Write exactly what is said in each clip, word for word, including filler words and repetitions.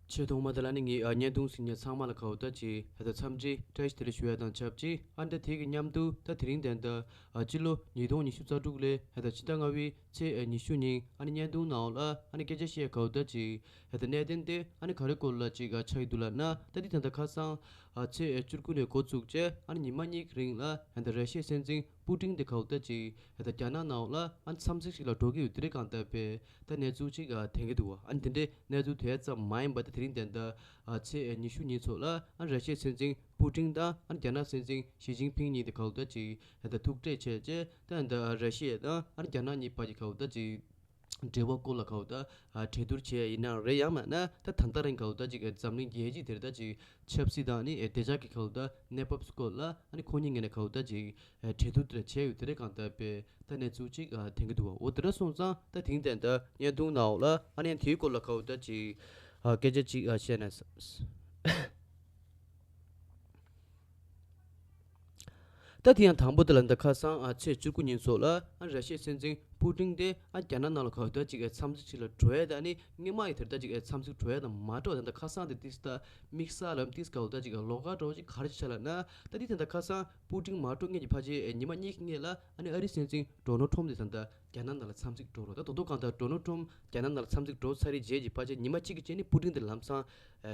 ཆེས་ཐོག་མ་དེ་ལ་ནི་ངས་ཨ་བརྙན་ཐུང་གཟིགས་མཁན་ཚང་མ་ལ་གའུ་ད་ཅིག་ཧེ་ད་འཚམས་འདྲི་བཀྲ་ཤིས་བདེ་ལེགས་ཞུ་ཡ་དང་ཆབས་ཅིག་ཨ་འདྲ་དེ་གི་མཉམ་དུ་ད་དེ་རིང་དེ་འདྲ་ཨ་སྤྱི་ལོ་ཉིས་སྟོང་ཉི་ཤུ་རྩ་དྲུག་ལོའི་ཧེ་ད་ཕྱི་ཟླ་ལྔ་པའི་ཚེས་ཨ་ཉི་ཤུ་ཉིན་ཨ་ནི་བརྙན་ཐུང་ནང་ལ་ཨ་ནི་སྐད་ཆ་བཤད་གའུ་ད་ཅིག་ཧེ་ད་གནད་དོན་དེ་ཨ་ནི་ག་རེ་སྐོར་ལ་ཅིག་ཨ་ཆགས་ཡི་འདུག་ལབ་ན། ད་འདི་ད་ལྟ་ཁ་སང་ཨ་ཚེས་ཨ་བཅུ་དགུ་ནས་འགོ་བཙུགས་བྱས་ཨ་ནི་ཉི་མ་གཉིས་ཀྱི་རིང་ལ་ཧེ་ད་ར་ཤི་ཡའི་སྲིད་འཛིན་པུ་ཏིན་དེ་གའུ་ད་ཅིག་ད་རྒྱ་ནག་ནང་ལ་ཨ་མཚམས་ཚིགས་ཤིག་ལ་འགྲོ་གི་ཡོད་དེ་རེད། གང་ལྟར་པས་ད་གནས་ཚུལ་ཅིག་ཨ་ཐོན་གྱི་འདུག་བ། ཨ་ནི་དེ་འདྲའི་གནས་ཚུལ་དེ་ཙམ་མ་ཡིན་པ་ད་དེ་རིང་དེ་འདྲ་ཨ་ཚེས་ཨ་ཉི་ཤུ་ཉིན་ཚོ་ལ་ཨ་ར་ཤི་ཡའི་སྲིད་འཛིན་པུ་ཏིན་དང་ཨ་རྒྱ་ནག་སྲིད་འཛིན་ཞི་ཅིན་ཕིང་གཉིས་དེ་གའུ་ད་ཅིག་ཨ་ད་ཐུག་འཕྲད་བྱས་རྗེས་ད་ཨ་ད་ར་ཤི་ཡ་དང་ཨ་རྒྱ་ནག་གཉིས་བར་གྱི་གའུ་ད་ཅིག་འབྲེལ་བ་སྐོར་ལ་གའུ་ད་ཨ་གྲོས་བསྡུར་བྱས་ཡིན་ན་རེད། ཡང་མིན་ན་ད་ད་ལྟ་རིང་གའུ་ད་ཅིག་འཛམ་གླིང་རྒྱལ་སྤྱི་དེར་ད་ཅིག་ཆབ་སྲིད་དང་ནི་བདེ་འཇགས་ཀྱི་གའུ་ད་གནས་བབ་སྐོར་ལ་ཨ་ནི་ཁོ་གཉིས་ངོས་ནས་གའུ་ད་ཅིག་གྲོས་བསྡུར་དེ་འདྲ་བྱས་ཡོད་དེ་རེད། གང་ལྟར་པས་ད་གནས་ཚུལ་ཅིག་ཨ་ཐོན་གྱི་འདུག་བ། འོ་དེ་འདྲ་སོང་ཙང་ད་དེང་དེ་འདྲ་བརྙན་ཐུང་ནང་ལ་ཨ་ནི་དེའི་སྐོར་ལ་གའུ་ད་ཅིག་ཨ་སྐད་ཆ་ཅིག་ཨ་བཤད་ན། ད་དེ་ཡང་དང་པོ་དེ་ལ་འདི་ཁ་སང་ཨ་ཚེས་བཅུ་དགུ་ཉིན་སོགས་ལ་ཨ་ར་ཤི་ཡའི་སྲིད་འཛིན་པུ་ཏིན་དེ་ཨ་རྒྱ་ནག་ནང་ལ་གའུ་ད་ཅིག་ཨ་འཚམས་གཟིགས་ཅིག་ལ་འགྲོ་ཡ་ད་ནི་སྔོན་མ་ཡི་དེར་ད་ཅིག་ཨ་འཚམས་གཟིགས་འགྲོ་ཡ་ད་མ་འགྲོ། ད་འདི་ཁ་སང་དེ་ཏིས་ད་དམིགས་བསལ་ལམ་ཏིས་གའུ་ད་ཅིག་ཨ་ལོགས་ཀ་འགྲོ་ཅིག་ག་རེ་ཅིག་ཆ་ལ་ན། ད་དེ་དེ་འདི་ཁ་སང་པུ་ཏིན་མ་འགྲོ་སྔོན་གྱི་ཕལ་ཆེར་ཉི་མ་གཉིས་ཀྱི་སྔོན་ལ་ཨ་ནི་ཨ་རིའི་སྲིད་འཛིན་ཌོ་ནལ་ཊམ་དེ་ད་ད་རྒྱ་ནག་ནང་ལ་འཚམས་གཟིགས་འགྲོ་རོགས། ད་དོ་དོ་གང་ལྟར་ཌོ་ནལ་ཊམ་རྒྱ་ནག་ནང་ལ་འཚམས་གཟིགས་འགྲོ་ཚར་རེད་རྗེས་ཀྱི་ཕལ་ཆེར་ཉི་མ་གཅིག་གི་རྗེས་ནི་པུ་ཏིན་དེ་ལམ་སང་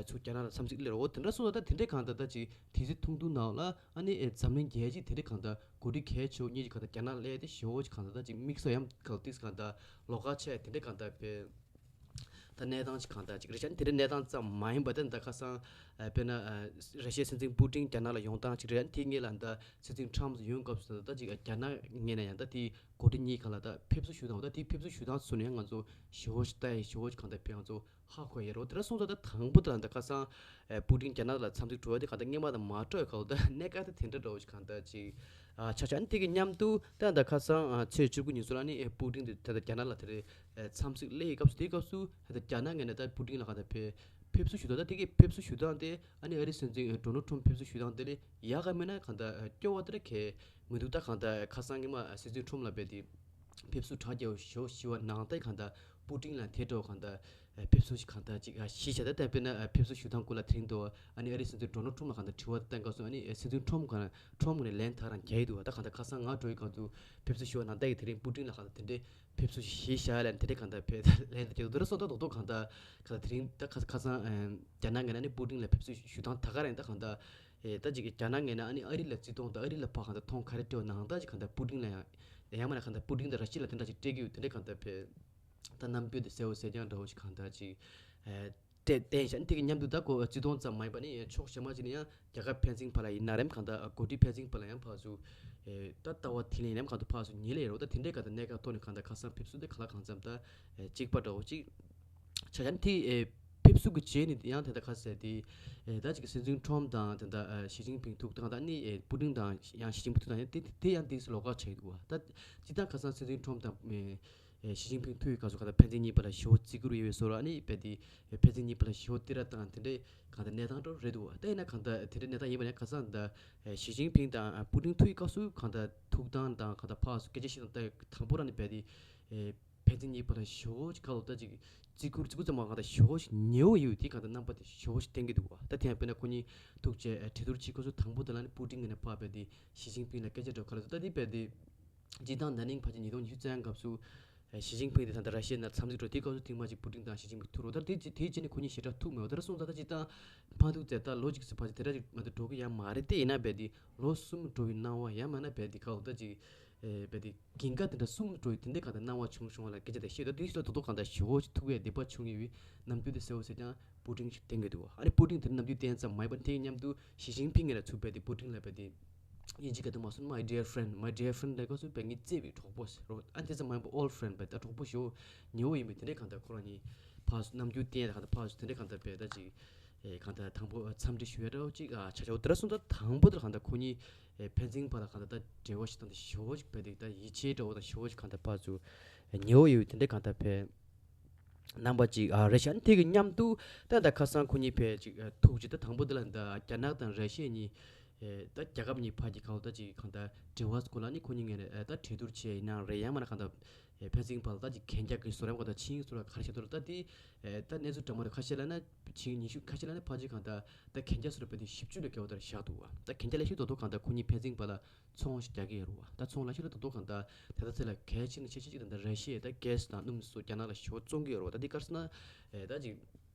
ཚུར་རྒྱ་ནག་ལ་འཚམས་གཟིགས་སླེབས་རོགས། དེ་འདྲ་སོང་ཙང་ད་དེ་འདྲའི་གང་ལྟར་ད་ཅིག་དུས་ཚོད་ཐུང་ཐུང་ནང་ལ་ཨ་ནི་འཛམ་གླིང་རྒྱལ་སྤྱི་དེ་འདྲའི་གང་ལྟར་འགོ་ཁྲིད་གལ་ཆེ་བོ་གཉིས་ཀྱི་གང་ལྟར་རྒྱ་ནག་སླེབས་ཏེ་ཞེ་བོ་ཅིག་གང་ལྟར་ད་ཅིག་དམིགས་བསལ་ཡང་གང་ལྟར་ཏིས་གང་ལྟར་ལོགས་ཀ་ཆེ་དེ་འདྲའི་གང་ལྟར་པས། ད་གནས་སྟངས་ཅིག་གང་ལྟར་ཅིག་རེད་ཤག་དེ་འདྲའི་གནས་སྟངས་ཙམ་མ་ཡིན་པ་དེ་འདི་ཁ་སང་ཨ་དཔེར་ན་ཨ་ར་ཤི་ཡའི་སྲིད་འཛིན་པུ་ཏིན་རྒྱ་ནག་ལ་ཡོང་སྟངས་ཅིག་རེད། དེ་སྔོན་ལ་ད་སྲིད་འཛིན་ཊམ་ཡོང་སྐབས་སུ་ད་ཅིག་རྒྱ་ནག་ངོས་ནས་ཡང་ད་དེའི་འགོ་ཁྲིད་གཉིས་ཁ་ལ་ད་ཕེབས་བསུ་ཞུ་སྟངས། ད་དེའི་ཕེབས་བསུ་ཞུ་སྟངས་སུ་ནས་ང་ཚོ་ཞེ་བོ་ཞིག་ལྟ་ཡི་ཞེ་བོ་ཞིག་གང་ལྟར་ཕེབས། ང་ཚོ་ཧ་གོ་ཡི་རོ། དེ་འདྲ་སོང་ཙང་ད་དང་པོ་དེ་ལ་ད་ཁ་སང་ཨ་པུ་ཏིན་རྒྱ་ནག་ལ་འཚམས་གཟིགས་འགྲོ་བ་དེ་གང་ལྟར་སྔོན་མ་དང་མ་འདྲ་བའི་ཁ་ལ་ད་གནད་འགག་དེ་དེ་འདྲ་འདྲ་བོ་ཞིག་གང་ལྟར་ཅིག་ཨ་ཆ་ཆ་ཨ་ནི་དེ་གི་མཉམ་དུ་ད་ད་ཁ་སང་ཨ་ཚེས་བཅུ་དགུ་ཉིན་སོ་ལ་ནི་ཨེ་པུ་ཏིན་དེ་ད་ད་རྒྱ་ནག་ལ་དེ་རེད་ཨེ་འཚམས་གཟིགས་སླེབས་ཡི་སྐབས་སུ། དེའི་སྐབས་སུ་ད་ད་རྒྱ་ནག་ངོས་ནས་ད་པུ་ཏིན་ལ་གང་ལྟར་ཕེ་ཕེབས་བསུ་ཞུ་སྟངས། ད་དེ་གི་ཕེབས་བསུ་ཞུ་སྟངས་དེ་ཨ་ནི་ཨ་རིའི་སྲིད་འཛིན་ཨེ་ཌོ་ནལ་ཊམ་ཕེབས་བསུ་ཞུ་སྟངས་དེ་ལས་ཡག་ག་མེད་ན་གང་ལྟར་ཨེ་སྐྱོ་བ་དེ་ར་གས་མི་འདུག་ད་གང་ལྟར་ཁ་སང་སྔོན་མ་སྲིད་འཛིན་ཊམ་ལ་རྦད་དེ་ཕེབས་བསུ་གྲ་རྒྱས་པོ་ཞེ་པོ་ཞུས་པ་ནང་ལྟར་གང་ལྟར་པུ་ཏིན་ལ་དེ་འདྲ་བོ་གང་ལྟར་ཨེ་ཕེབས་བསུ་ཞིག་གང་ལྟར་ཅིག་ཨ་ཞུས་བྱས། ད་ད་དཔེར་ན་ཨེ་ཕེབས་བསུ་ཞུ་སྟངས་སྐོར་ལ་དེ་རིང་དུ་ཨ་ནི་ཨ་རིའི་སྲིད་འཛིན་ཌོ་ནལ་ཊམ་ལ་གང་ལྟར་དྲི་བ་བཏང་སྐབས་སུ་ཨ་ནི་ཨེ་སྲིད་འཛིན་ཊམ་གང་ཊམ་ངོས་ནས་ལན་ད་རང་རྒྱག་གི་འདུག་བ། ད་གང་ལྟར་ཁ་སང་ང་འགྲོ་ཡི་སྐབས་སུ་ཕེབས་བསུ་ཞུ་བ་ནང་ལྟར་གྱི་དེ་རིང་པུ་ཏིན་ལ་གང་ལྟར་དེ་འདྲའི་ཕེབས་བསུ་ཞིག་ཞུས་བཞག་ལབ་ནས་དེ་འདྲའི་གང་ལྟར་ཕེབས་ལན་ད་རྒྱག་འདུག་ར་སོང་། ད་རྡོག་རྡོག་གང་ལྟར་གང་ལྟར་དེ་རིང་ད་ཁ་ཁ་སང་ཨེ་རྒྱ་ནག་ངོས་ནས་ཨ་ནི་པུ་ཏིན་ལ་ཕེབས་བསུ་ཞུ་སྟངས་ད་ག་རང་ད་གང་ལྟར་ཨེ་ད་ཅིག་རྒྱ་ནག་ངོས་ནས་ཨ་ནི་ཨ་རི་ལ་བརྩི་མཐོང་དང་ཨ་རི་ལ་ཕར་གང་ལྟར་མཐོང་ག་རེ་སྤྲད་པ་ནང་ལྟར་ཅིག་གང་ལྟར་པུ་ཏིན་ལ་ཡང་ཡང་མིན་ན་གང་ལྟར་པུ་ཏིན་དང་ར་ཤི་ཡ་ལ་དེ་འདྲ་ཅིག་སྤྲད་ཀྱི་ཡོད། དེ་འདྲ་གང་ལྟར་ཕེབས་ད་རྣམ་འགྱུར་དེ་གསལ་པོ་གསལ་རྐྱང་འདྲ་བོ་ཞིག་གང་ལྟར་ཅིག་ཨེ་སྤྲད་བསྟན་ཤག་དེ་གི་མཉམ་དུ་ད་ཁོ་བརྩི་མཐོང་ཙམ་མ་ཡིན་པ་ནི་ཕྱོགས་གཞན་མ་ཅིག་ནས་ཡང་རྒྱ་གར་ཕན་ཚུན་བར་ལ་ཡིན་ན་རེད། གང་ལྟར་འགོ་ཁྲིད་ཕན་ཚུན་བར་ལ་ཡང་ཕར་ཚུར་ཨེ་ད་ལྟ་བ་དེ་ལ་ཡིན་ན་གང་ལྟར་ཕར་ཚུར་ཉེ་ལ་ཡོད་རེད། ད་དེ་འདྲའི་གང་ལྟར་གནད་འགག་ཐོག་ནས་གང་ལྟར་ཁ་སང་ཕེབས་བསུ་དེ་གང་ལ་གང་འཚམ་ད་ཨེ་གཅིག་པ་འདྲ་བོ་ཅིག་ཆ་ཡང་དེ་ཨེ་ཕེབས་བསུ་གི་རྗེས་ནས་ཡང་དེ་འདྲ་ཁ་གསལ་དེ་ཨེ་ད་ཅིག་སྲིད་འཛིན་ཁྲོམ་དང་དེ་འདྲ་ཨེ་ཞི་ཅིན་ཕིང་ཐུག་སྟངས་དང་ནི་ཨེ་པུ་ཏིན་དང་ཡང་ཞི་ཅིན་ཕིང་ཐུག་སྟངས་ཡང་དེ་དེ་ཡང་དེ་ལོགས་ཀ་ཆགས་འདུག་བ། ད་སྤྱིར་བཏང་ཁ་སང་སྲིད་འཛིན་ཁྲོམ་དང་ཨེ་ཨེ་ཞི་ཅིན་ཕིང་ཐུག་ཡོད་སྐབས་སུ་ག་ད་ཕན་ཚུན་གཉིས་བར་ལ་ཞེ་པོ་བརྩི་བཀུར་ཡོད་པའི་བཟོ་འདྲ་ནི་རྦད་དེ་ཨེ་ཕན་ཚུན་གཉིས་བར་ལ་ཞེ་པོ་བརྩི་ར་དང་དེ་འདྲའི་གང་ལྟར་གནས་སྟངས་འདྲ་རེད་འདུག་བ། ད་ཡིན་ན་གང་ལྟར་དེ་འདྲའི་གནས་སྟངས་ཡིན་པ་ནས་ཁ་སང་ད་ཨེ་ཞི་ཅིན་ཕིང་དང་ཨེ་པུ་ཏིན་ཐུག་ཡོད་སྐབས་སུ་གང་ལྟར་ཐུག་སྟངས་དང་གང་ལྟར་ཕར་ཚུར་སྐད་ཆ་བཤད་སྟངས་ད་དང་པོ་རང་ནས་རྦད་དེ་ཨེ་ཕན་ཚུན་གཉིས་བར་ལ་ཞེ་པོ་ཅིག་ག་ལ་ད་ཅིག་བརྩི་བཀུར་བརྩི་བཀུར་ཙམ་མ་གང་ལྟར་ཞེ་པོ་ཞིག་ཉེ་བོ་ཡོད་དེ་གང་ལྟར་རྣམ་པ་དེ་ཞེ་པོ་ཞིག་བསྟན་གྱི་འདུག་བ། ད་དེ་ཡང་དཔེར་ན་ཁོ་གཉིས་ཐུག་བྱས་ཨེ་གྲོས་བསྡུར་བྱེད་སྐབས་སུ་དང་པོ་དེ་ལ་ནི་པུ་ཏིན་ངོས་ནས་ཕར་རྦད་དེ་ཞི་ཅིན་ཕིང་ལ་སྐད་ཆ་འདྲ་བོ་ག་ལ་ད་དེ་རྦད་དེ་སྤྱིར་བཏང་ན་ནིང་ཕལ་ཆེར་ཉིས་སྟོང་ཉི་ཤུ་རྩ་ལྔ་སྐབས་སུ་ཨེ་ཞི་ཅིན་ཕིང་དེ་ད་ལྟ་ར་ཤི་ཡ་ནང་འཚམས་གཟིགས་འགྲོ་དེའི་སྐབས་སུ་ཐེངས་མ་གཅིག་པུ་ཏིན་དང་ཞི་ཅིན་ཕིང་ཐུག་རོགས། ད་དེ་དེའི་རྗེས་ནས་ཁོ་གཉིས་ཞེ་དྲག་ཐུག་མེད་པ། ད་ར་སོང་ཙང་ད་སྤྱིར་བཏང་མ་ཐུག་ཚེ་ད་ལོ་གཅིག་ཙམ་ཕལ་ཆེར་དེ་འདྲ་ཅིག་མ་གཏོགས་འགྲོ་གི་ཡང་མ་རེད། དེ་ཡིན་ན་རྦད་དེ་ལོ་གསུམ་འགྲོ་བའི་སྣང་བ་ཡང་མིན་ན་རྦད་དེ་ག་ལ་ད་ཅིག་ཨེ་རྦད་དེ་རྒྱུན་འགལ་དེ་འདྲ་གསུམ་འགྲོ་ཡི་དེ་འདྲའི་གང་ལྟར་སྣང་བ་བྱུང་བྱུང་བ་ལ་སྐད་ཆ་དེ་བཤད་དུས་དེ་ཞིག་ལ་རྡོག་རྡོག་གང་ལྟར་ཞེ་པོ་ཅིག་ཐུག་ཡས་སྡིག་པ་བྱུང་ཡོད་པའི་རྣམ་འགྱུར་དེ་གསལ་པོ་གསལ་རྐྱང་པུ་ཏིན་ཞིག་བསྟན་གྱི་འདུག་བ། ཨ་ནི་པུ་ཏིན་དེ་རྣམ་འགྱུར་བསྟན་ཙམ་མ་ཡིན་པར་དེའི་མཉམ་དུ་ཞི་ཅིན་ཕིང་ངོས་ནས་ཚུར་རྦད་དེ་པུ་ཏིན་ལ་རྦད་དེ་དབྱིན་ཇི་སྐད་དུ་མ་སོང་My dear friend, my dear friend ལབ་སྐབས་སུ་རྦད་ངའི་བརྩེ་བའི་གྲོགས་པོ་ཟེར་རོ། ཨ་དེ་ཙམ་མ་ཡིན་པར་old friend རྦད་ད་གྲོགས་པོ་ཞེ་པོ་ཉེ་བོ་ཡིན་པའི་དེ་འདྲའི་གང་ལྟར་ཁོ་རང་གཉིས་ཕར་ཚུར་རྣམ་འགྱུར་བསྟན་ཡས་གང་ལྟར་ཕར་ཚུར་དེ་འདྲའི་གང་ལྟར་རྦད་ད་ཅིག་ཨེ་གང་ལྟར་དང་པོ་འཚམས་འདྲི་ཞུ་ཡ་འདྲ་བོ་ཅིག་ཨ་ཆ་ཆ་བོ་དེ་ར་སོང་ཙང་དང་པོ་དེར་གང་ལྟར་ཁོ་གཉིས་ཨེ་ཕན་ཚུན་བར་ལ་གང་ལྟར་ད་འབྲེལ་བ་ཞིག་དང་དེ་ཞེ་པོ་ཅིག་རྦད་དེ་ད་ཡིད་ཆེས་འདྲ་བོ་དང་ཞེ་པོ་ཅིག་གང་ལྟར་ཕར་ཚུར་ཉེ་བོ་ཡོད་དེ་འདྲའི་གང་ལྟར་ཕེ་རྣམ་པ་ཅིག་ཨ་རེད་ཤག་དེ་གི་མཉམ་དུ་ད་ད་ཁ་སང་ཁོ་གཉིས་ཕེ་ཅིག་ཨ་ཐུག་ཅིག་ད་དང་པོ་དེ་ལ་ད་རྒྱ་ནག་དང་ར་ཤི་ཡ་གཉིས་ ད་རྒྱལ་ཁབ་གཉིས་བར་གྱི་གང་ལྟར་ཅིག་གང་ལྟར་འབྲེལ་བ་སྐོར་ལ་ནི་ཁོ་གཉིས་ངོས་ནས་ད་གྲོས་བསྡུར་བྱས་ཡིན་ནའང་རེད། ཡང་མིན་ན་གང་ལྟར་ཕན་ཚུན་བར་ལ་ད་ཅིག་གན་རྒྱ་གི་བཟོ་རིམ་གང་ལྟར་ཕྱིན་བཟོ་ར་ག་རེ་བྱས་འདུག་ལ། ད་དེ་ད་གནས་ཚུལ་དྲང་མོ་རེད། ཁ་ཤས་ལ་ན་ཕྱིན་ཉི་ཤུ་ཁ་ཤས་ལ་ན་ཕལ་ཆེར་གང་ལྟར་ད་གན་རྒྱ་བཟོ་ར་བས་དེ་བཞི་བཅུ་ལས་བརྒལ་བ་ལྟར་བཞག་འདུག་བ། ད་གན་རྒྱ་ལ་ཤུ་ཏོག་ཏོག་གང་ལྟར་ཁོ་གཉིས་ཕན་ཚུན་བར་ལ་ཚོང་རྒྱག་གི་ཡོད་རེད་བ། ད་ཚོང་ལ་ཤུ་ཏོག་ཏོག་གང་ལྟར་དེ་ད་ཚེ་ལ་གལ་ཆེ་ན་ཆེ་ཆེ་ཅིག་ད་ད་ར་ཤི་ཡ་ད་གྷེ་སི་དང་སྣུམ་སོགས་རྒྱ་ནག་ལ་ཞེ་པོ་བཙོང་གི་ཡོད་རེད་བ། ད་དེ་ག་རེ་ཟེར་ན་ད་ཅིག་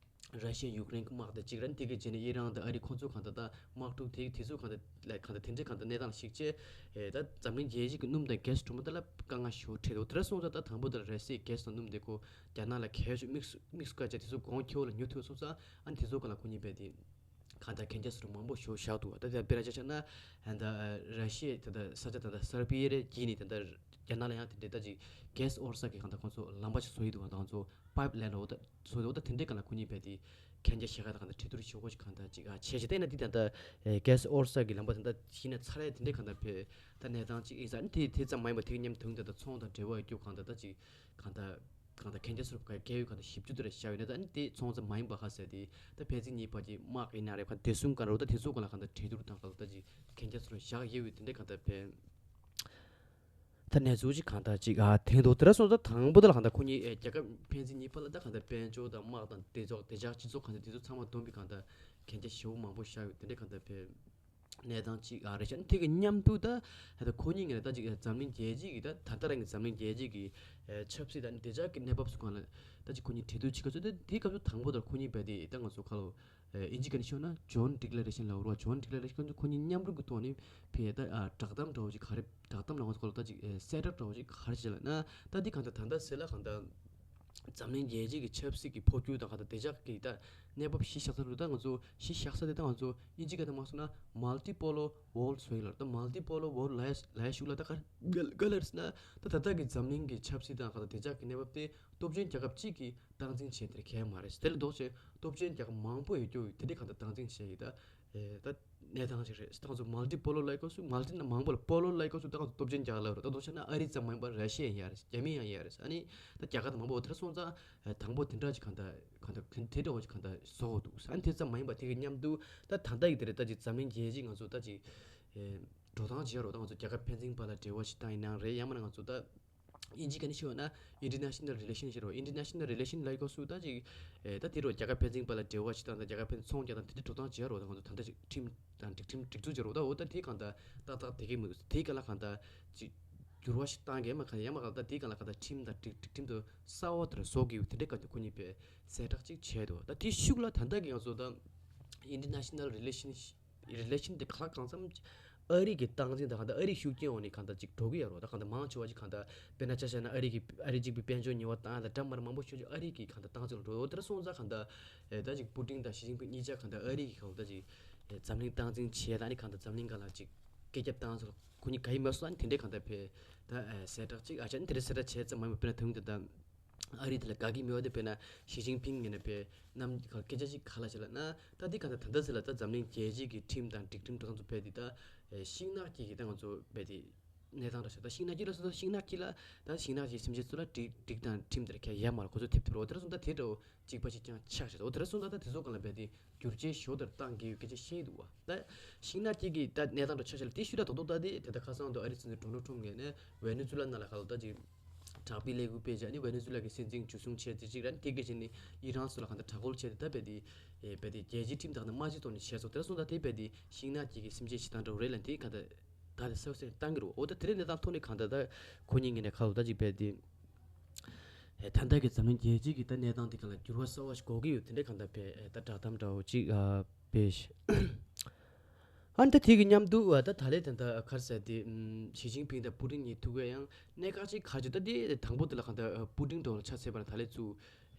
ར་ཤི་ཡ་ཡུཀ་རེན་གྱི་དམག་དང་གཅིག་ར་ནི་དེ་གའི་རྗེས་ནས་ཨི་རན་དང་ཨ་རི་ཁོང་ཚོ་གང་ལྟར་ད་དམག་འཁྲུག་དེ་དེ་ཚོ་གང་ལྟར་ལ་གང་ལྟར་དེ་འདྲའི་གང་ལྟར་གནས་སྟངས་ལ་གཞིགས་བྱས། ཨེ་ད་འཛམ་གླིང་རྒྱལ་སྤྱི་གི་སྣུམ་དང་གྷེ་སི་གྲོང་མོ་དེ་ལ་དཀའ་ངལ་ཞེ་པོ་འཕྲད་འདུག་དེ་འདྲ་སོང་ཙང་ད་དང་པོ་དེ་ལ་ར་ཤི་ཡའི་གྷེ་སི་དང་སྣུམ་དེ་ཁོ་རྒྱ་ནག་ལ་གལ་ཆེ་དམིགས་སུ་དམིགས་སུ་བཀར་བྱས་དེ་ཚོ་གོང་ཁེ་པོ་ལ་ཉོ་ཐུབ་སོང་ཙང་ཨ་ནི་དེ་ཚོ་གང་ལ་ཁོ་གཉིས་རྦད་དེ་གང་ལྟར་གན་རྒྱ་ཟེར་མང་པོ་ཞེ་པོ་བཞག་འདུག་ད་དེ་དཔེར་ན་ཆ་བཞག་ན་ཨ་ད་ར་ཤི་ཡའི་ད་ད་ས་ཆ་ད་ད་སར་བྷི་ཡ་རེ་བརྒྱུད་ནས་ད་ད་རྒྱ་ནག་ལ་ཡང་དེ་འདྲའི་ད་ཅིག་གྷེ་སི་ཨོར་ས་གི་གང་ལྟར་ཁོང་ཚོ་ལམ་པ་ཞིག་བཟོ་ཡི་འདུག་ད་ང་ཚོ་པའིབ་ལའིན་ལ་འོ་ད་བཟོ་འདུག་ད་དེ་འདྲའི་གང་ལ་ཁོ་གཉིས་རྦད་དེ་གན་རྒྱ་བཞག་ག་ད་གང་ལྟར་གྲོས་བསྡུར་ཞེ་པོ་ཅིག་གང་ལྟར་ཅིག་ཨ་བྱས་བྱས་བལྟས་ན་འདི་ད་ལྟ་ཨེ་གྷེ་སི་ཨོར་ས་གི་ལམ་པ་དེ་འདྲ་ཞིག་ནས་ཚར་ཡ་དེ་འདྲའི་གང་ལྟར་བས་ད་གནས་སྟངས་ཅིག་ཡིན་ས་ནི་དེ་དེ་ཙམ་མ་ཡིན་པ་དེ་གི་མཉམ་དུ་ད་ལྟ་ཚོང་དང་འབྲེལ་བ་ཡོད་རྒྱུ་གང་ལྟར་ད་ཅིག་གང་ལྟར་གང་ལྟར་གན་རྒྱ་ཟེར་བ་ག་གལ་ཡོད་གང་ལྟར་བཞི་བཅུ་དེ་འདྲ་བཞག་ཡོད་ན་ད་ནི་དེ་ཚོང་ཙམ་མ་ཡིན་པ་ཧ་ཟེར་དེ་ད་ཕན་ཚུན་གཉིས་བར་གྱི་དམག་ཡིན་ན་རེད་ག་བདེ་སྲུང་གང་རེད་ད་དེ་ཚོ་གང་ལ་གང་ལྟར་གྲོས་བསྡུར་དང་གང་ལ་ད་ཅིག་གན་རྒྱ་ཟེར་བ་བཞག་ཡོད་པའི་དེ་འདྲའི་གང་ལྟར་བས། ད་གནས་ཚུལ་ཅིག་གང་ལྟར་ཅིག་ཨ་ཐེངས་ཐོག་དེ་ར་སོང་ཙང་དང་པོ་དེ་ལ་གང་ལྟར་ཁོ་གཉིས་ཨེ་རྒྱལ་ཁབ་ཕན་ཚུན་གཉིས་བར་ལ་ད་གང་ལྟར་དཔལ་འབྱོར་དང་དམག་དང་བདེ་ཚོགས་བདེ་འཇགས་སྤྱི་ཚོགས་གང་ལྟར་དེ་ཚོ་ཚང་མ་བསྡོམས་པའི་གང་ལྟར་གན་རྒྱ་ཞེ་པོ་མང་པོ་བཞག་ཡོད་དེ་འདྲའི་གང་ལྟར་བས་གནས་སྟངས་ཅིག་ཨ་རེད་ཤག་དེ་གི་མཉམ་དུ་ད་ད་ཁོ་གཉིས་ངས་ད་ཅིག་འཛམ་གླིང་རྒྱལ་སྤྱི་གི་ད་ད་ལྟ་རང་གི་འཛམ་གླིང་རྒྱལ་སྤྱི་གི་ཨེ་ཆབ་སྲིད་དང་བདེ་འཇགས་ཀྱི་གནས་བབ་སུ་གང་ལ་ད་ཅིག་ཁོ་གཉིས་གྲོས་བསྡུར་བྱེད་སྐབས་སུ་ད་དེའི་སྐབས་སུ་དང་པོ་ད་ཁོ་གཉིས་རྦད་དེ་ད་ང་ཚོ་ཁ་ལོ། ཨིན་ཇི་སྐད་ནས་ཤོད་ན་ཇོན་ཌི་ཀི་ལེ་རེ་ཤན་ལབ་རེད་བ། ཇོན་ཌི་ཀི་ལེ་རེ་ཤན་ཁོ་གཉིས་མཉམ་རུབ་ཀྱི་ཐོག་ནས་ཕེ་ད་བསྒྲགས་གཏམ་འདྲ་བོ་ཅིག་ག་རེ་བསྒྲགས་གཏམ་ལབ་ན་ཁོ་ལ་ད་ཅིག་གསལ་བསྒྲགས་འདྲ་བོ་ཅིག་ག་རེ་བྱས་ལབ་ན་ད་འདི་གང་ལྟར་ད་ལྟ་ཟེར་ལ་གང་ལྟར་འཛམ་གླིང་རྒྱལ་སྤྱི་གི་ཆབ་སྲིད་ཀྱི་འཕོ་འགྱུར་དང་གང་ལྟར་བདེ་འཇགས་ཀྱི་ད་གནས་བབ་གཞི་བཞག་ས་རུ་ད་ང་ཚོ་གཞི་བཞག་ས་དེ་ད་ང་ཚོ་ཨིན་ཇི་སྐད་ནས་མ་སོང་ན་མལ་ཏི་པོ་ལོ་ཝོར་ལྡ་ཟེར་ལ་ད་མལ་ཏི་པོ་ལོ་ཝོར་ལྡ་ལབ་ཡ་ལབ་ཡ་ཞིག་ལ་ད་ག་ག་ལ་རེད་ཟེར་ན་ད་ད་ལྟ་གི་འཛམ་གླིང་གི་ཆབ་སྲིད་དང་གང་ལྟར་བདེ་འཇགས་ཀྱི་གནས་བབ་དེ་སྟོབས་ཆེན་རྒྱལ་ཁབ་གཅིག་གིས་སྟངས་འཛིན་བྱས་དེར་གལ་མ་རེད། དེ་ལ་ལྡོག་བྱས་སྟོབས་ཆེན་རྒྱལ་ཁབ་མང་པོ་ཡོད་རྒྱུ་དེ་འདྲའི་གང་ལྟར་སྟངས་འཛིན་བྱས་ཡིན་ད། ཨེ་ད་གནས་སྟངས་ཤིག་རེད། ད་ང་ཚོ་མལ་ཏི་པོ་ལོ་ལབ་སྐབས་སུ་མལ་ཏི་ན་མང་པོ་ལ་པོ་ལོ་ལབ་སྐབས་སུ་ད་ང་ཚོ་སྟོབས་ཆེན་རྒྱལ་ཁབ་ལབ་རེད། ད་ལྡོག་བྱས་ན་ཨ་རི་ཙམ་མ་ཡིན་པར་ར་ཤི་ཡ་ཡིན་ཡ་རེད། རྒྱ་མི་ཡང་ཡིན་ཡ་རེད། ཨ་ནི་ད་རྒྱ་གར་དང་མང་པོ་དེ་འདྲ་སོང་ཙང་ཨེ་དང་པོ་དེ་འདྲ་ཅིག་གང་ལྟར་གང་ལྟར་དེ་འདྲ་བ་ཅིག་གང་ལྟར་བཟོ་དགོས་འདུག་ཨ་ནི་དེ་ཙམ་མ་ཡིན་པར་དེ་གི་མཉམ་དུ་ད་ད་ལྟ་ཡི་དེ་རེད། ད་ཅིག་འཛམ་གླིང་རྒྱལ་སྤྱི་ང་ཚོ་ད་ཅིག་ཨེ་འགྲོ་སྟངས་བྱེད་ཡ་རོགས་ད་ང་ཚོ་རྒྱལ་ཁབ་ཕན་ཚུན་བར་ལ་འབྲེལ་བ་ཞིག་བཏང་ཡིན་ནའང་རེད། ཡང་མིན་ན་ང་ཚོ་ད་ཨིན་ཇི་སྐད་ནས་ཤོད་ན་International Relation ཟེར་བ། International Relation ལབ་སྐབས་སུ་ད་ཅིག་ཨེ་ད་དེ་རུ་རྒྱལ་ཁབ་ཕན་ཚུན་བར་ལ་འབྲེལ་བ་ཞིག་དང་ད་རྒྱལ་ཁབ་ཕན་ཚུན་ཚོང་རྒྱག་དང་དེ་འདྲ་འགྲོ་སྟངས་བྱེད་ཡ་རོགས་ད་ང་ཚོ་ད་ལྟ་ཅིག་ཁྲིམས་དང་སྒྲིག་ཁྲིམས་སྒྲིག་འཛུགས་བྱེད་རོགས་ད་འོ་ད་དེ་གང་ལྟར་ཏག་ཏག་དེ་གི་མི་འདུག་དེ་ག་ལ་གང་ལྟར་ཅིག་འགྱུར་བ་ཞིག་བཏང་གི་མ་གང་ཡང་མ་གང་ལྟར་དེ་ག་ལ་གང་ལྟར་ཁྲིམས་དང་སྒྲིག་སྒྲིག་ཁྲིམས་དུ་གསར་བ་དེར་བཟོ་དགོས་དེ་འདྲ་ག་དུས་ཁོ་གཉིས་པས་གསལ་བསྒྲགས་ཅིག་བྱས་འདུག་ད་དེ་ཤུགས་ལ་ད་ལྟ་གི་ང་ཚོ་ད་International Relation རི་ལེ་ཤན་དེ་གང་ལ་གང་འཚམ་ཨ་རི་གི་སྟངས་འཛིན་དང་གང་ལྟར་ཨ་རིའི་ཤུགས་རྐྱེན་འོག་ནས་གང་ལྟར་ཅིག་འགྲོ་གི་ཡོད་རེད། ད་གང་ལྟར་མང་ཆེ་བ་ཅིག་གང་ལྟར་དཔེར་ན་ཆ་བཞག་ན་ཨ་རི་གི་ཨ་རི་གཅིག་པུའི་དཔལ་འབྱོར་ཉེས་པ་བཏང་ཡ་དང་འདྲ་མ་འདྲ་མང་པོ་ཤོད་ཅིག་ཨ་རི་གི་གང་ལྟར་སྟངས་འཛིན་ལ་འགྲོ་འོ་དེར་སོང་ཙང་གང་ལྟར་ཨེ་ད་ཅིག་པུ་ཏིན་དང་ཞི་ཅིན་ཕིང་གཉིས་ཆ་གང་ལྟར་ཨ་རི་གི་གང་ལྟར་ཅིག་ཨེ་འཛམ་གླིང་སྟངས་འཛིན་བྱས་ད་ནི་གང་ལྟར་འཛམ་གླིང་སྒང་ལ་ཅིག་སྐད་རྒྱབ་བཏང་ཚུལ་ཁོ་གཉིས་ག་ཡིན་མ་སོང་ཨ་ནི་དེ་འདྲའི་གང་ལྟར་བས་ད་ཨེ་གསལ་བསྒྲགས་ཅིག་ཨ་ཅག་ནི་དེ་འདྲའི་གསལ་བསྒྲགས་བྱས་ཙམ་མ་ཡིན་པར་དཔེར་ན་ད་རུང་དེ་ད། ཨ་རི་དེ་ལ་དགའ་གི་མེད་པ་དེ་དཔེར་ན་ཞི་ཅིན་ཕིང་ངོས་ནས་དཔེ་རྣམ་སྐད་ཆ་ཅིག་ག་ལ་བྱས་ལབ་ན་ད་འདི་ག་ད་ད་ལྟ་ཟེར་ལ་ད་འཛམ་གླིང་རྒྱལ་སྤྱི་གི་ཁྲིམས་དང་སྒྲིག་ཁྲིམས་འགྲོ་སྟངས་ཚོ་དཔེ་འདི་ད་ཤིང་ནགས་ཀྱི་གི་ད་ང་ཚོ་དཔེ་འདི་གནས་སྟངས་འདྲ་ཞིག་ད་ཤིང་ནགས་ཀྱི་ལ་སོ་ད་ཤིང་ནགས་ཀྱི་ལ་ད་ཤིང་ནགས་ཀྱི་སེམས་ཅན་ཚོ་ལ་སྒྲིག་སྒྲིག་དང་ཁྲིམས་དེར་ཁྱད་ཡ་མ་ལ་ཁོ་ཚོ་ཐེབས་ཐུབ་རོགས་དེ་ར་སོང་ད་དེ་འདྲ་བོ་གཅིག་པ་ཞིག་ཀྱང་ཆགས་ཤག་འོ་དེ་ར་སོང་ད་ད་དེ་ཚོ་གང་ལ་དཔེ་འདི་བསྒྱུར་བཅོས་ཞོ་དར་བཏང་གི་ཡོད་སྐད་ཆ་བཤད་འདུག་བ། ད་ཤིང་ནགས་ཀྱི་གི་ད་གནས་སྟངས་འདྲ་ཆགས་ཤག་ལ་དེ་ཤུ་ད་དོ་དོ་ད་དེ་དེ་ད་ཁ་སང་དུ་ཨ་རི་སྲིད་འཛིན་ཌོ་ནལ་ཊམ་ངོས་ནས་ཝེ་ནེ་ཛུ་ལ་ནང་ལ་ག་ལ་ད་ཅིག་དྲག་པོའི་ལས་འགུལ་སྤེལ་བྱས་ནི་ཝེ་ནེ་ཛུ་ལ་གི་སྲིད་འཛིན་འཇུ་བཟུང་བྱས་དེ་ཅིག་ར་ནི་དེ་གི་ཅིག་ནི་ཨི་རན་སོགས་ལ་གང་ལྟར་དྲག་རྒོལ་བྱས་ཏེ་ད་རྦད་དེ་ཨེ་རྦད་དེ་རྒྱལ་སྤྱིའི་ཁྲིམས་དག་ནི་མ་བརྩི་ཐོག་ནས་བྱས་སོང་། དེ་སོང་ད་དེ་རྦད་དེ་ཤིང་ནགས་ཀྱི་གི་སེམས་ཅན་ཞིག་དང་འདྲ་བོ་རེད་ལ་དེ་གང་ལྟར་ད་དེ་སེ་བ་སེ་བཏང་གི་རེད། འོ་ད་དེ་རིང་གནས་སྟངས་ཐོག་ནས་གང་ལྟར་ད་ཁོ་གཉིས་ངོས་ནས་ཁ་ལོ་ད་ཅིག་རྦད་དེ་ཨེ་ད་ལྟ་གི་འཛམ་གླིང་རྒྱལ་སྤྱིའི་གི་ད་གནས་སྟངས་དེ་གང་ལ་འགྱུར་བ་གསར་བ་ཞིག་འགོག་གི་ཡོད་དེ་འདྲ་གང་ལྟར་རྦད་ཨེ་ད་བསྒྲགས་གཏམ་འདྲ་བོ་ཅིག་ཨ་སྤེལ་ཤག་ཨ་ནི་ད་དེ་གི་མཉམ་དུ་ད་ད་ལས་ད་ལྟ་ག་རེ་ཟེར་དེ་ཞི་ཅིན་ཕིང་དང་པུ་ཏིན་གཉིས་ཐུག་གི་ཡང་གནད་འགག་ཅིག་ག་རེ་ད་དེ་དང་པོ་དེ་ལ་གང་ལྟར་པུ་ཏིན་འགྲོ་ལ་ཆ་ཚད་པ་ལ་ད་ལས་ཚུ་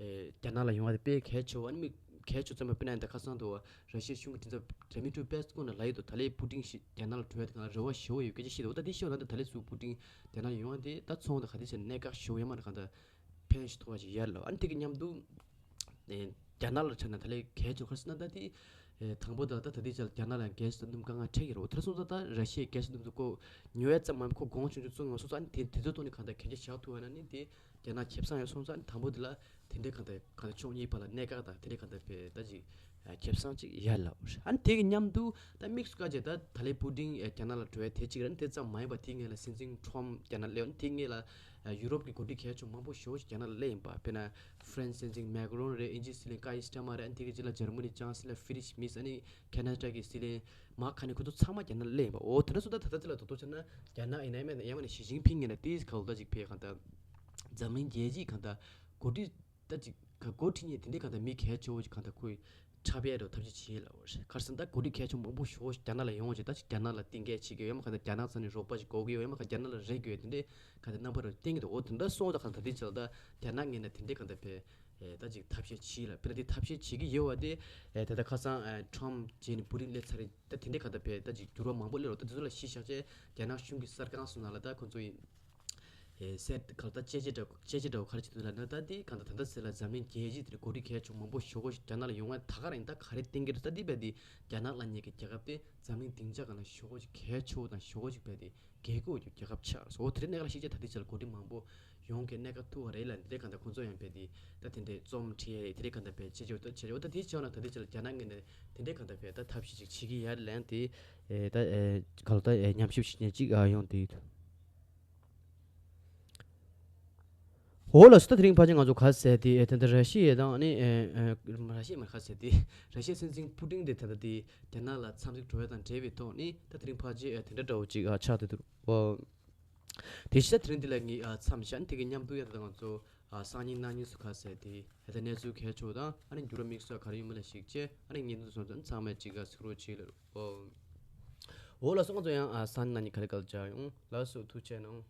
རྒྱ་ནག་ལ་ཡོང་བ་དེ་དཔེ་གལ་ཆེ་བ་ནི་མི་གལ་ཆེ་ཙམ་པ་དཔེར་ན་ད་ཁ་སང་དུ་ར་ཤི་ཡའི་གཞུང་གི་མགྲིན་ཚབ་ཌི་མི་ཏྲི་པེ་སི་ཀོ་ན་ལ་ཡོད་དོ། ད་ལས་པུ་ཏིན་ཞིག་རྒྱ་ནག་ལ་འགྲོ་ཡ་དེ་གང་ལ་རེ་བ་ཞེ་པོ་ཡོད་སྐད་ཆ་བཤད་དོ། ད་དེ་ཤོད་ན་ད་ད་ལས་ཚུ་པུ་ཏིན་རྒྱ་ནག་ལ་ཡོང་བ་དེ་ད་ཚོང་དང་ག་དེ་ཟེར་གནད་འགག་ཞེ་པོ་ཡོད་མ་རེད་གང་ལྟར། ཕན་ཞིག་ཐོགས་པ་ཞིག་ཡར་ལ་ཨ་ནི་དེ་གི་མཉམ་དུ་ཨེ་རྒྱ་ནག་ལ་ཆ་ན་ད་ལས་གལ་ཆེ་ཁར་སི་ན་ད་དེ་ ཨེ་དང་པོ་དང་ད་ད་ལྟའི་ཆར་རྒྱ་ནག་ལ་གལ་སྲིད་འདུམ་དཀའ་ངལ་འཕྲད་ཀྱི་རེད། འོ་དེ་སོང་ཙང་ད་ར་ཤི་ཡའི་གལ་སྲིད་འདུམ་ཚོ་ཁོ་ཉོ་ཡ་ཙམ་མ་ཡིན་པ་ཁོ་གོང་ཆུང་ཆུང་བཙོང་ཡོང་སོང་ཙང་ཨ་ནི་དེ་དེ་ཚོའི་ཐོག་ནས་གང་ལྟར་གན་རྒྱ་བཞག་ཐུབ་ཡོད་ན་ནི་དེ་རྒྱ་ནག་ཁེ་བཟང་ཡོད་སོང་ཙང་ཨ་ནི་དང་པོ་དེ་ལ་དེ་འདྲའི་གང་ལྟར་གང་ལྟར་ཕྱོགས་གཉིས་བར་ལ་གནད་འགག་དང་དེ་འདྲའི་གང་ལྟར་བས་ད་ཅིག་ཁེ་བཟང་ཅིག་ཡར་ལ་འོར། ཨ་ནི་དེ་གི་མཉམ་དུ་ད་དམིགས་སུ་བཀར་བྱས་ད་ད་ལའི་པུ་ཏིན་རྒྱ་ནག་ལ་འགྲོ་ཡ་དེ་གཅིག་རེད། ཨ་ནི་དེ་ཙམ་མ་ཡིན་པ་དེ་སྔོན་ལ་སྲིད་འཛིན་ཁྲོམ་རྒྱ་ནག་སླེབས། ཨ་ནི་དེ་སྔོན་ལ་ཡུ་རོབ་ཀྱི་འགོ་ཁྲིད་གལ་ཆེ་མང་པོ་ཞེ་པོ་ཞིག་རྒྱ་ནག་ལ་སླེབས་ཡིན་པ། དཔེར་ན་ཧྥ་རན་སི་སྲིད་འཛིན་མེག་རོན་རེད། དབྱིན་ཇིའི་སྲིད་བློན་ཀ་ཡི་སི་ཊ་མར་རེད། ཨ་ནི་དེ་གི་རྗེས་ལ་འཇར་མ་ནི་ཅང་སི་ལར་ཧྥི་རི་ཤི་མིས། ཨ་ནི་ཁེ་ན་ཌ་གི་སྲིད་བློན་མཱག་ཁ་ནི། ཁོ་ཚོ་ཚང་མ་རྒྱ་ནག་ལ་སླེབས་ཡིན་པ། འོ་དེ་འདྲ་སོང་ད་ད་ལྟ་དེ་ལ་དོ་དོ་བྱས་ན་རྒྱ་ནག་ཡིན་ན་ཡང་མིན་ན་ཡང་མིན་ན་ཞི་ཅིན་ཕིང་ཡིན་ན་དེ་ག་ལ་ད་ཅིག་ཕེ་གང་ལྟར་འཛམ་གླིང་རྒྱལ་སྤྱིའི་གང་ལྟར་འགོ་ཁྲིད་ད་ཅིག་ག་འགོ་ཁྲིད་མཁན་དེ་འདྲའི་གང་ལྟར་མི་གལ་ཆེ་བོ་ཅིག་གང་ལྟར་ཁོས་འཁྲབ་ཡས་འགྲོ་ཐབས་ཤེས་བྱེད་ལ། འོ་ཁར་སང་ད་འགོ་ཁྲིད་གལ་ཆེ་མང་པོ་ཞེ་པོ་ཞིག་རྒྱ་ནག་ལ་ཡོང་བྱས་ད་ཅིག་རྒྱ་ནག་ལ་བསྟུན་མཁས་བྱེད་ཀྱི་ཡོད། མ་གང་ལྟར་རྒྱ་ནག་ཚང་ནས་རོགས་པ་ཞིག་དགོས་ཀྱི་ཡོད། མ་གང་རྒྱ་ནག་ལ་རེ་དགོས་ཡོད་དེ་འདྲའི་གང་ལྟར་རྣམ་པ་རུ་བསྟན་གྱི་འདུག་འོ་དེ་འདྲ་སོང་ད་གང་ལྟར་དེ་ཆེ་ལ་ད་རྒྱ་ནག་ངོས་ནས་དེ་འདྲའི་གང་ལྟར་བས་ད་ཅིག་ཐབས་ཤེས་བྱེད་ལ། དཔེར་ན་དེ་ཐབས་ཤེས་བྱེད་ཀྱི་ཡོད་པ་དེ་ད་ལྟ་ཁ་སང་ཁྲོམ་རྗེས་ནས་པུ་ཏིན་སླེབས་ཚར་རེད། ད་དེ་འདྲའི་གང་ལྟར་བས་ད་ཅིག་འགྱུར་བ་མང་པོ་སླེབས་རོགས། ད་དེ་ཚོ་ལ་གཞི་བཞག་བྱས་རྒྱ་ནག་གཞུང་གི་གསར་ཁང་སོགས་ནང་ལ་ད་ཁོ་ཚོ་ཡིན། ཨེ་གསལ་ག་ལ་ད་དཔྱད་ཆ་འདྲ་དཔྱད་ཆ་འདྲ་བོ་ག་རེ་བྱེད་འདུག་ལབ་ན། ད་འདི་གང་ལྟར་ད་ལྟ་ཟེར་ལ་འཛམ་གླིང་རྒྱལ་སྤྱི་དེར་འགོ་ཁྲིད་གལ་ཆེ་མང་པོ་ཞེ་པོ་ཞིག་རྒྱ་ནག་ལ་ཡོང་བ་ད་ག་རང་ད་ག་རེ་བསྟན་གྱི་རེད། ད་འདི་བས་འདི་རྒྱ་ནག་ལབ་མཁན་གྱི་རྒྱལ་ཁབ་དེ་འཛམ་གླིང་སྡིངས་ཆ་སྒང་ལ་ཞེ་པོ་ཞིག་གལ་ཆེ་བོ་དང་ཞེ་པོ་ཞིག་བས་འདི་རྒྱལ་ཁབ་ཀྱི་རྒྱལ་ཁབ་ཆགས་སོ། དེ་རིང་གནད་འགག་ཤེས་བྱ་ད་འདི་ཆ་ལ་འགོ་ཁྲིད་མང་པོ་ཡོང་གི་གནད་འགག་ཐུག་པ་རེད་ལ། འདི་གང་ལྟར་ཁོང་ཚོ་ཡང་བས་འདི་ད་དེ་འདྲའི་རྩོམ་བྲིས་ཡ་རེད། དེ་རིང་གང་ལྟར་བས་བྱེད་ཆོག་ད་བྱེད་ཆོག་ད་འདི་ཆ་ལ་ད་འདི་ཆ་ལ་རྒྱ་ནག་ངོས་ནས་དེ་འདྲའི་གང་ལྟར་བས་ད་ཐབས་ཤེས་ཅིག་བྱེད་ཀྱི་ཡ་ལན་དེ་ཨེ་ད་ཨེ་ག་ལ་ད་ཨེ་ཉམས་ཞིབ་བྱེད་མཁན་ཅིག་ཨ་ཡོང་དེ་ཡོད། འོ་ལགས་སོ། ད་དེ་རིང་ཕལ་ཆེར་ང་ཚོ་ག་ཟེར་དེ་ཨེ་ད་ལྟ་ར་ཤི་ཡ་དང་ཨ་ནི་ཨེ་ཨེ་ར་ཤི་ཡ་མ་ག་ཟེར་དེ་ར་ཤི་ཡའི་སྲིད་འཛིན་པུ་ཏིན་དེ་ད་ལྟ་དེ་རྒྱ་ནག་ལ་འཚམས་གཟིགས་འགྲོ་ཡ་དང་འབྲེལ་བའི་ཐོག་ནས་ད་དེ་རིང་ཕལ་ཆེར་ཨེ་དེ་འདྲ་འདྲ་བོ་ཅིག་ཨ་ཆགས་བསྡད་འདུག་འོ་དེ་ཕྱིར་ད་དེ་རིང་འདི་ལ་ངས་ཨ་མཚམས་བཞག་དེ་གི་མཉམ་དུ་ཡ་ད་ལྟ་ང་ཚོ་ཨ་སང་ཉིན་གནངས་ཉིན་སུ་ག་ཟེར་དེ་ཨེ་ད་གནས་ཚུལ་གལ་ཆེ་བོ་དང་ཨ་ནི་འགྱུར་བ་དམིགས་བསལ་ག་རེ་ཡོད་མེད་ལ་གཞིགས་བྱས་ཨ་ནི་ངས་འདི་ཚོ་ཚང་མས་ཅིག་ཨ་གཟིགས་རོགས་བྱེད་ལ། འོ་ལགས་སོ། ང་ཚོ་ཡང་ཨ་སང་ཉིན་གནངས་ཉིན་ག་ལེ་ག་ལེ་མཇལ་ཡོང་། ལགས་སོ། ཐུགས་རྗེ་གནང་།